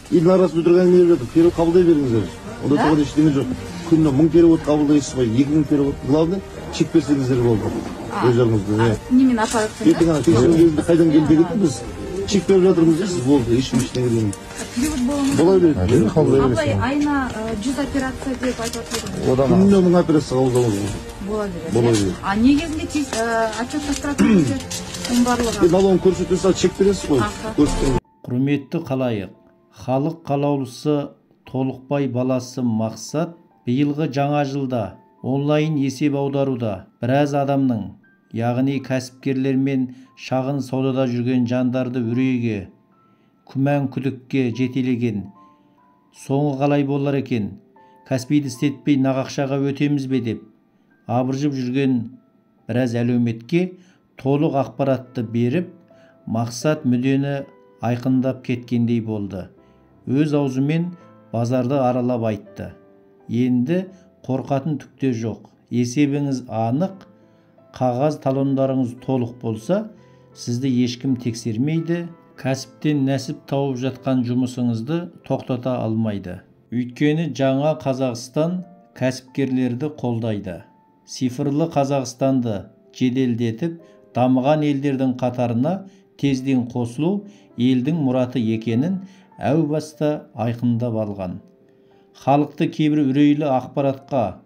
Елдің арасында өтірік әңгімелер жатыр. Перевод қабылдай беріңіздер. Онда тұрған ештеңе жоқ. Күніне 1000 перевод қабылдайсыз ба, 2000 перевод. Главное, чек берсеңіздер болды. Өздеріңізді. Немен аппаратпен? Ертең ана тексеру кезінде қайдан келді дегенде біз чек беріп жатырмыз дейсіз, болды, ешкім ештеңе демейді. Перевод бола ма? Бола береді. Қабылдай Абылай, бересің. айына 100 операция деп айтып жатыр. Одан Күніне 1000 операция қабылдауымыз мүмкін. Бола береді. Бола береді. А не кезінде отчет тапсыратын кезде оның барлығы? Енді налогын көрсетесіз, чек бересіз ғой. Көрсетеміз. Құрметті халайық, халық қалаулысы Толықбай баласы Мақсат биылғы жаңа жылда онлайн есеп аударуда біраз адамның, яғни кәсіпкерлер мен шағын саудада жүрген жандарды үрейге, күмән күдікке жетелеген. Соңы қалай болар екен, кәсіпті істетпей нақ ақшаға өтеміз бе деп абыржып жүрген біраз әлеуметке толық ақпаратты беріп, мақсат мүдені айқындап кеткендей болды. Өз аузымен базарды аралап айтты. Енді қорқатын түк те жоқ. Есебіңіз анық, қағаз талондарыңыз толық болса, сізді ешкім тексермейді, кәсіптен нәсіп тауып жатқан жұмысыңызды тоқтата алмайды. Өйткені жаңа Қазақстан кәсіпкерлерді қолдайды. Цифрлы Қазақстанды жеделдетіп, дамыған елдердің қатарына тезден қосылу елдің мұраты екенін әу баста айқындап алған. Халықты кейбір үрейлі ақпаратқа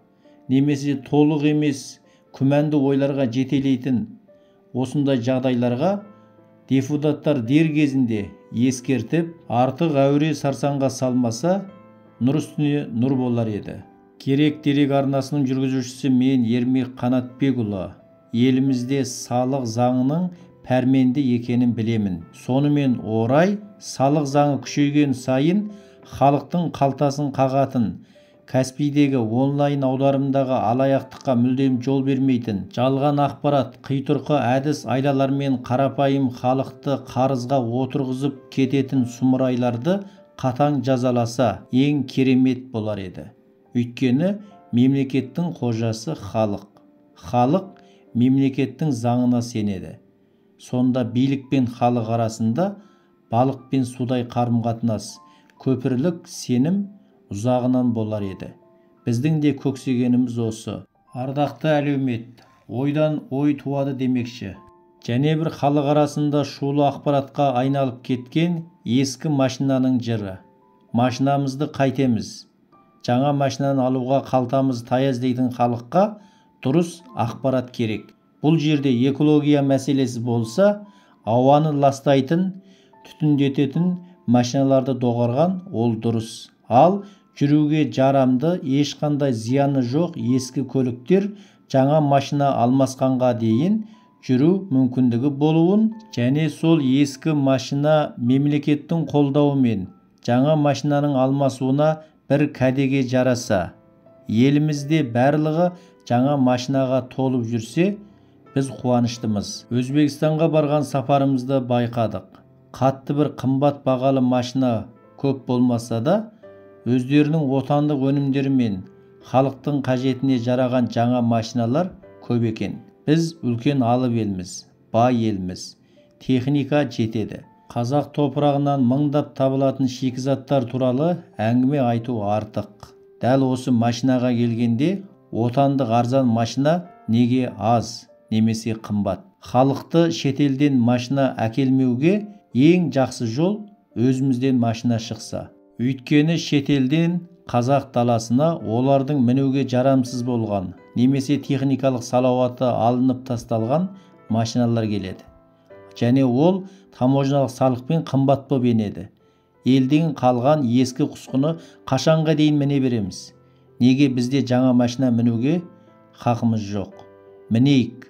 немесе толық емес күмәнді ойларға жетелейтін осындай жағдайларға депутаттар дер кезінде ескертіп, артық әуре сарсаңға салмаса, нұр үстіне нұр болар еді. Керек дерек арнасының жүргізушісі мен Ермек Қанатбекұлы. Елімізде салық заңының пәрменді екенін білемін. Сонымен орай, салық заңы күшейген сайын халықтың қалтасын қағатын, Каспийдегі онлайн аударымдағы алаяқтыққа мүлдем жол бермейтін, жалған ақпарат, қитұрқы әдіс айлалармен қарапайым халықты қарызға отырғызып кететін сұмырайларды қатаң жазаласа, ең керемет болар еді. Өйткені мемлекеттің қожасы халық. Халық мемлекеттің заңына сенеді. Сонда билік пен халық арасында балық пен судай қарым-қатынас, көпірлік сенім ұзағынан болар еді. Біздің де көксегеніміз осы. Ардақты әлеумет, ойдан ой туады демекші. Және бір халық арасында шулы ақпаратқа айналып кеткен ескі машинаның жыры. Машинамызды қайтеміз? Жаңа машинаны алуға қалтамыз таяз дейтін халыққа дұрыс ақпарат керек. Бұл жерде экология мәселесі болса, ауаны ластайтын, түтіндететін машиналарды доғарған ол дұрыс. Ал жүруге жарамды, ешқандай зияны жоқ ескі көліктер жаңа машина алмасқанға дейін жүру мүмкіндігі болуын және сол ескі машина мемлекеттің қолдауымен жаңа машинаның алмасуына бір кәдеге жараса, елімізде барлығы жаңа машинаға толып жүрсе, біз қуаныштымыз. Өзбекстанға барған сапарымызда байқадық. Қатты бір қымбат бағалы машина көп болмаса да, өздерінің отандық өнімдерімен халықтың қажетіне жараған жаңа машиналар көп екен. Біз үлкен алып елміз, бай елміз. Техника жетеді. Қазақ топырағынан мыңдап табылатын шикізаттар туралы әңгіме айту артық. Дәл осы машинаға келгенде отандық арзан машина неге аз немесе қымбат? Халықты шетелден машина әкелмеуге ең жақсы жол өзімізден машина шықса. Өйткені шетелден қазақ даласына олардың мінуге жарамсыз болған немесе техникалық салауаты алынып тасталған машиналар келеді. Және ол таможнялық салықпен қымбат боп енеді. Елден қалған ескі құсқыны қашанға дейін міне береміз? Неге бізде жаңа машина мінуге хақымыз жоқ? Мінейік.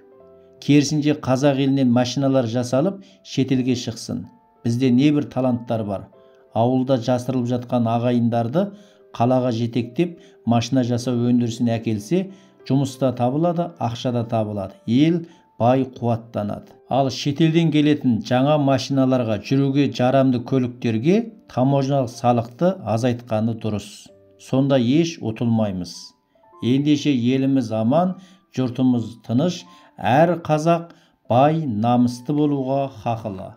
Керісінше қазақ елінен машиналар жасалып шетелге шықсын. Бізде небір таланттар бар. Ауылда жасырылып жатқан ағайындарды қалаға жетектеп машина жасау өндірісіне әкелсе, жұмыс та табылады, ақша да табылады. Ел бай қуаттанады. Ал шетелден келетін жаңа машиналарға, жүруге жарамды көліктерге таможнялық салықты азайтқаны дұрыс. Сонда еш ұтылмаймыз. Ендеше еліміз аман, жұртымыз тыныш, әр қазақ бай намысты болуға хақылы.